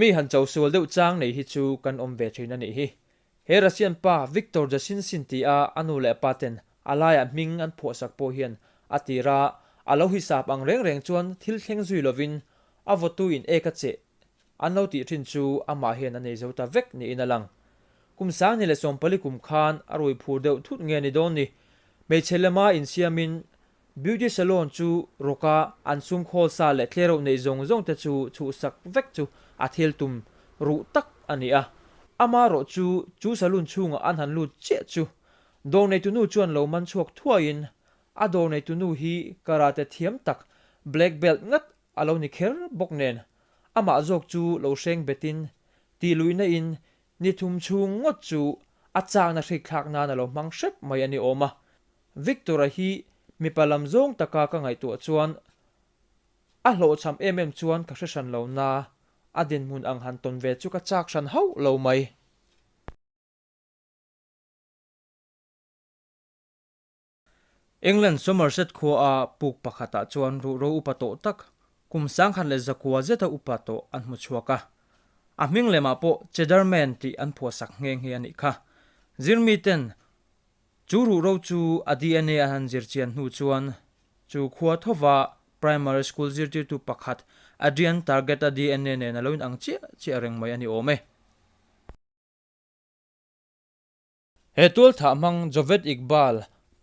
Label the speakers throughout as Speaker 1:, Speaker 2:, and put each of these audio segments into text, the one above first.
Speaker 1: Mi han cho sual deuh chang nei hi chu kan awm ve thin a nih hi. He Russian pa Viktor Jashinsin ti a a nu leh pa ten a laiah hming an phuahsak pawh hian a tir a, a lo hisap ang reng reng chuan thil thleng zui lovin a vawtu in ek a cheh an lo tih thin chu amah hian a nei zo ta vek niin a lang. Kum 2014 kum khan a rui phur deuh thut nge ni dawn ni, hmeichhe lema insiamin Beauty salon chu rawka an sum khawl sa leh tlereuh neih zawng zawng te chu chhuhsak vek chu a thil tum ruh tak a ni a. Amaherawh chu chu saloon chhungah an han lut chiah chu dawr neitunu chuan lo man chhuak thuaiin a dawr neitunu hi karate thiam tak black belt ngat a lo ni kher bawk nen amah zawk chu lo hreng betin tih luihna in ni thum chhung ngawt chu a chakna hrikthlak nan a lo hmang hrep mai a ni awm a. Victor-a hi mipa lam zawng taka ka ngaihtuah chuan a hlawhchham em em chuan ka hre hran lo na, a dinhmun ang han tawn ve chu ka chak hran hauh lo mai. England Somerset khua-a puk pakhatah chuan ruhro upa tawh tak, kum 1900 zeta upa tawh an hmu chhuak a. A hming lemah pawh Cheddar Man tih an phuahsak nghe nghe a nih kha. Zirmiten Chu ruhro chu a DNA a han zir chian hnu chuan chu khua thova primary school zirtirtu pakhat Adrian Target-a DNA nen a lo inang chiah chiah reng mai a ni awm e. He tualthah hmang Javed Iqbal,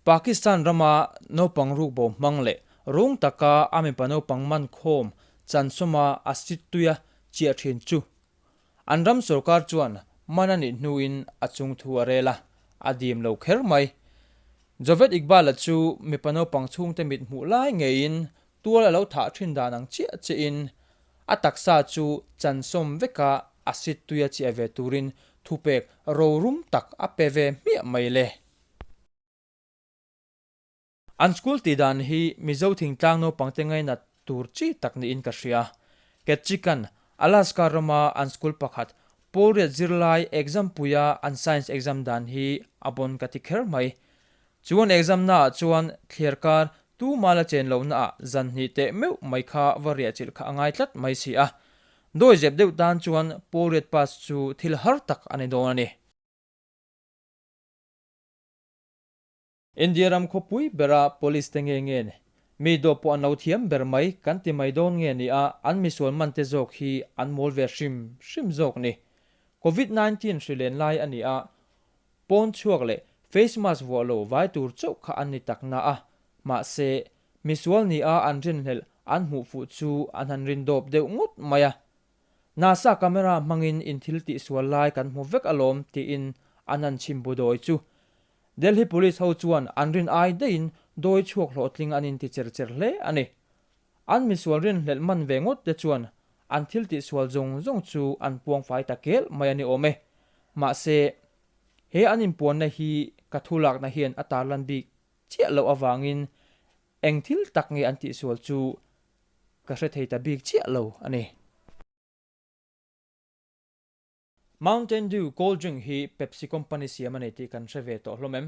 Speaker 1: Pakistan rama naupang rukbo hmang leh rung taka a mipa naupang man khawm chansawma a sit tuia chiah thin chu An ram sorkar chuan man a nih hnuin a chung thu a rel a, a dim lo kher mai. Javed Iqbal-a chu mipa naupang chhungte mit hmuh lai ngeiin tual a lo thah thin dan ang chiah chiahin a taksa chu chansawm veka a sit tuia chiah ve turin thupek rorum tak a pe ve hmiah mai le. An school tih dan hi Mizo thingtlang naupangte ngainat tur chi tak niin ka hria. Ketchikan, Alaska rama an school pakhat, Pawlriat zirlai exam puia an science exam dan hi a bon ka ti kher mai. Chu an exam naah chuan thliarkar tu mala chen lohnaah zan hnih teh meuh mai kha va riah chilh kha a ngai tlat mai si a. Dawi zep deuh tan chuan Pawlriat pass chu thil har tak a ni dawn a ni. India ram khawpui bera police te nge nge mi dawh pawh an lo thiam ber mai kan ti mai dawn nge ni a, an misual man te zawk hi an mawl ve hrim hrim zawk ni. Covid 19 hri len lai a ni a, pawn chhuak leh face mask vuah lo vai tur chauh kha an ni tak na a, mahse misual ni a an rinhlelh an hmuh fuh chu an han rin dawp deuh ngawt mai a. NASA camera hmangin in thil tihsual lai kan hmu vek alawm tiin an han chhim bu dawi chu Delhi Police ho chuan an rin ai daihin dawi chhuak hlawhtling an inti cher cher hle a ni. An misual rinhlelh man ve ngawt te chuan an thil tihsual zawng zawng chu an puang fai ta kel mai a ni awm e. Mahse, he an inpuanna hi ka thu lakna hian a tarlan bik chiah loh avangin eng thil tak nge an tihsual chu ka hre thei ta bik chiah lo a ni. Mountain Dew cold drink hi Pepsi company siam a nei tih kan hre ve tawh hlawm em?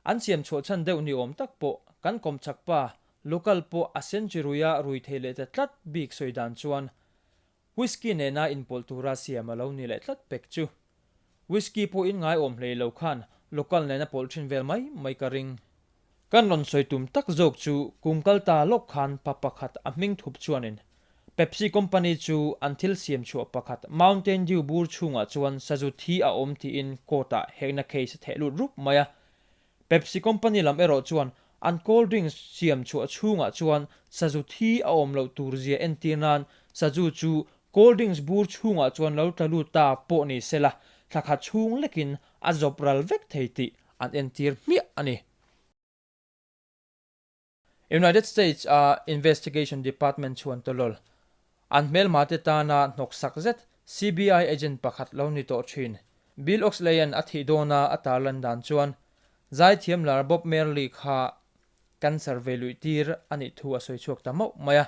Speaker 1: An siam chhuah chhan deuh ni awm tak pawh kan kawmchhak pa local pawh a sen chi ruia rui thei leh ta tlat bik sawi dan chuan whisky nena inpawlh tura siam a lo ni leh tlat pek chu. Whisky pawh in ngai awm hlei lo khan local nena pawlh thin vel mai mai ka ring. Kan rawn sawi tum tak zawk chu kum kal ta lawk khan pa pakhat a hming thup chuanin Pepsi company chu an thil siam chhuah pakhat Mountain Dew bur chhungah chuan sazu thi a awm tiin court-ah hekna case a theh lut rup mai a. Pepsi company lam erawh chuan an cold drinks siam chhuah chhungah chuan sazu thi a awm loh tur zia entir nan sazu chu cold drinks bur chhungah chuan lo tla lut ta pawh ni sela thla khat chhung lekin a zawp ral vek thei tih an entir hmiah a ni. United States a Investigation Department chuan tawlawl an hmelma te tana hnawksak zet CBI agent pakhat lo ni tawh thin. Bill Oxley-a'n a thih dawna a tarlan dan chuan zaithiam lar Bob Marley kha cancer vei luih tir a nih thu a sawi chhuak ta mauh mai a.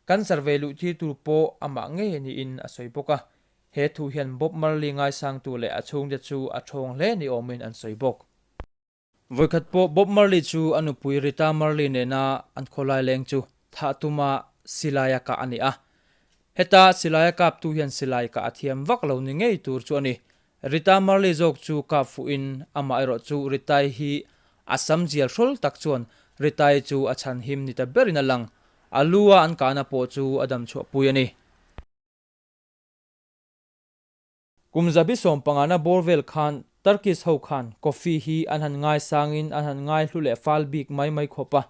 Speaker 1: Cancer vei luih tir tur pawh amah ngei niin a sawi bawk a. He thu hian Bob Marley ngaisangtu leh a chhungte chu a thawng hle ni awmin an sawi bawk. Vawikhat pawh Bob Marley chu a nupui Rita Marley nena an khawlai leng chu thah tuma silai a kah a ni a. Heta silaia kaptu hian silai kah a thiam vak lo ni ngei tur chu a ni. Rita Marley zawk chu kap fuhin amah erawh chu Ritai hi a sam zial hrawl tak chuan Ritai chu a chhan him ni ta berin a lang. A lu a an kahna pawh chu a dam chhuahpui a ni. Kum zabi sawmpangana bawr vel khan Turkish ho khan coffee hi an han ngaisangin an han ngaihlu leh fal bik mai mai khawp a.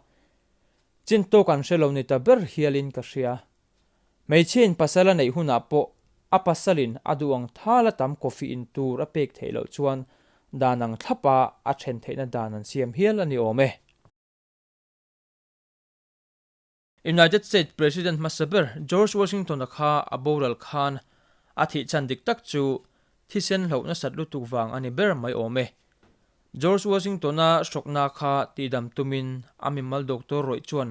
Speaker 1: Chin tawk an hre lo ni ta ber hialin ka hria. Hmeichhiain pasal a neih hunah pawh a pasalin a duh ang thala tam coffee in tur a pek theih loh chuan dan ang thlapa a then theihna dan an siam hial a ni awm e. United States President hmasa ber George Washington-a kha a boral khan a thih chhan dik tak chu thisen hloh nasat lutuk vang a ni ber mai awm e. George Washington-a hrawkna kha tihdam tumin a mimal doctor rawih chuan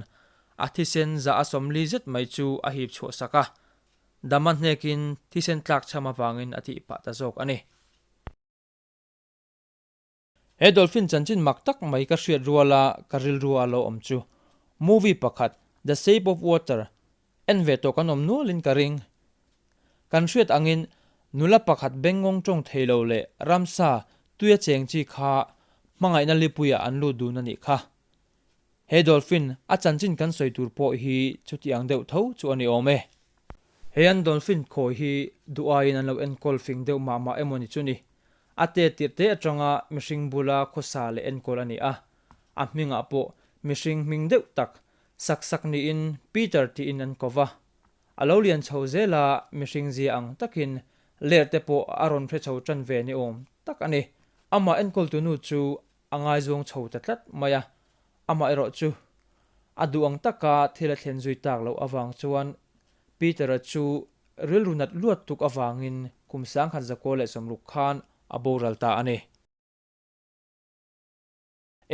Speaker 1: a thisen za a 40 zet mai chu a hip chhuah sak a, dam a hnekin thisen tlak chham avangin a tih pah ta zawk a ni. He dolphin chanchin mak tak mai ka hriat ruala ka rilru a lo awm chu movie pakhat The Shape of Water en ve tawh kan awm nualin ka ring. Kan hriat angin nula pakhat bengngawng tawng thei lo leh ramsa tuia cheng chi kha hmangaihna lipuiah an lut dun a nih kha. He dolphin a chanchin kan sawi tur pawh hi chuti ang deuh tho chu a ni awm e. He an dolphin khawi hi duh aiin an lo enkawl fing deuh mah mah emaw ni chu ni. A te tirh te atanga mihring bula khawsa leh enkawl a ni a, a hmingah pawh mihring hming deuh tak sak sak niin Peter tiin an ko va. A lo lian chho zel a, mihring zia ang takin ler te pawh a rawn hre chho tan ve ni awm tak a ni. Amah enkawltunu chu a ngaizawng chho ta tlat mai a, amah erawh chu a duh ang taka thil a thlen zui tak loh avang chuan Peter-a chu rilru nat luat tuk avangin kum 1960 khan a boral ta a ni.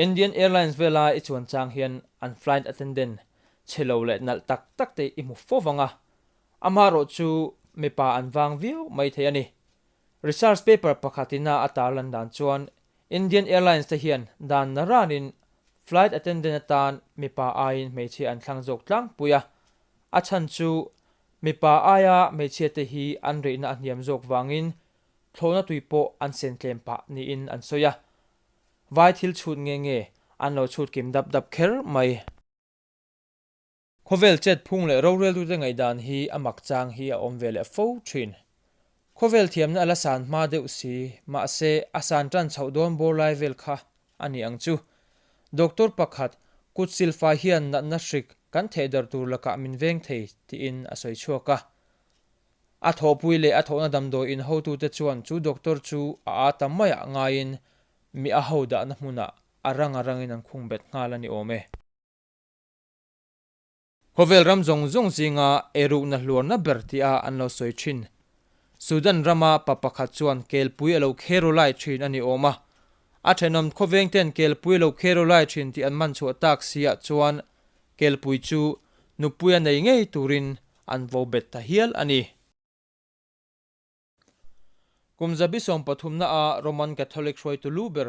Speaker 1: Indian Airlines vela i chuan chang hian an flight attendant chhe lo leh nalh tak tak te i hmu fo vang a, amaherawh chu mipa an vang viau mai thei a ni. Research paper pakhatina a tarlan dan chuan Indian Airlines te hian dan na ranin flight attendant atan mipa aiin hmeichhia an thlang zawk tlangpui a, a chhan chu mipa aia hmeichhia te hi an reihna a hniam zawk vangin thlawhna tui pawh an sen tlem pah niin an sawi a, vai thil chhut nge nge an lo chhut kim dap dap kher mai. Khawvel chet phung leh roreltute ngaihdan hi a mak chang hi a awm ve leh fo thin. Khawvel thiamna a la san hma deuh si, mahse a san tan chhoh dawn bawr lai vel kha a ni ang chu. Doctor pakhat, kut silfai hian natna hrik kan thehdarh tur lakah min veng thei tiin a sawi chhuak a. A thawhpui leh a thawhna damdawi in hotute chuan chu doctor chu a aa tam maiah ngaiin mi a ho dahna hmunah a rang a rangin an khung bet nghal a ni awm e. Khawvel ram zawng zawng zinga eirukna hluarna ber tia an lo sawi thin. Sudan rama pa pakhat chuan kelpui a lo kheru lai thin a ni awm a. A thenawm khawveng ten kelpui a lo kheru lai thin tih an man chhuah tak si ah chuan kelpui chu nupui a nei ngei turin an vo bet ta hial a ni. Kum zabi sawmpathumna a Roman Catholic hruaitu lu ber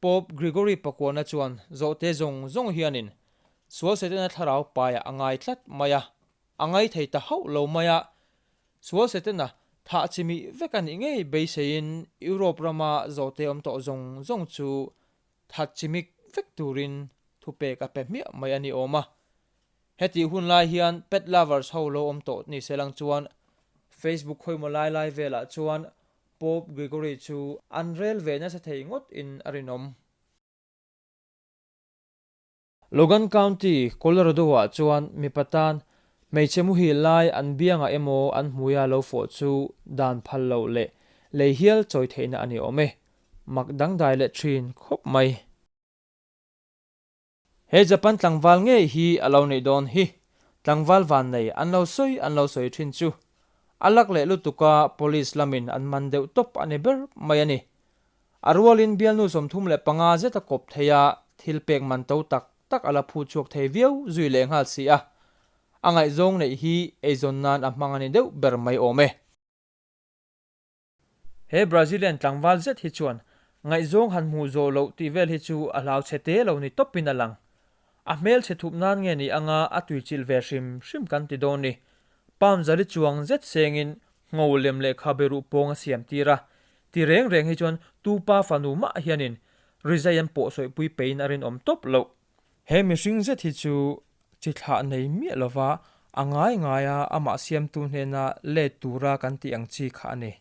Speaker 1: Pope Gregory pakuana chuan zawhte zawng zawng hianin sual Setana thlarau paiah a ngai tlat mai a, a ngai thei ta hauh lo mai a, sual Setana thah chimih vek a nih ngei beiseiin Europe rama zawhte awm tawh zawng zawng chu that chimik vek turin thupek a pe hmiah mai a ni awm a. Hetih hun lai hian pet lovers ho lo awm tawh ni se lang chuan Facebook khawimaw lai lai velah chuan Pope Gregory chu an rel ve nasa thei ngawt in a rinawm. Logan County, Colorado ah chuan mipa tan hmeichhe muhil lai an biangah emaw an hmuia lo fawh chu dan phal loh leh lei hial chawi theihna a ni awm e. Mak dangdai leh thin khawp mai. He Japan tlangval ngei hi a lo neih dawn hi. Tlangval vannei an lo sawi an lo sawi thin chu. A lak leh lutuk a police lamin an man deuh tawp a ni ber mai a ni. A rualin bialnu 35 zet a kawp thei a, thil pek man to tak tak a la phu chhuak thei viau zui leh nghal si a. A ngaihzawng neih hi eizawn nan a hmang a ni deuh ber mai awm e. He Brazilian tlangval zet hi chuan ngaihzawng han hmuh zawh loh tih vel hi chu a hlau chhe te lo ni tawpin a lang. A hmel chhe thup nan nge ni anga a tuichilh ve hrim hrim kan ti dawn ni. Palm zali chuang zet sengin ngho lem lehkha beruh pawng a siam tir a. Ti reng reng hi chuan tu pa fanu mah hianin rizai an pawhsawihpui peiin a rinawm tawp loh. He mihring zet hi chu chi thlah nei miah lova a ngai ngai a amah siamtu hnena let tura kan tih ang chi kha a ni.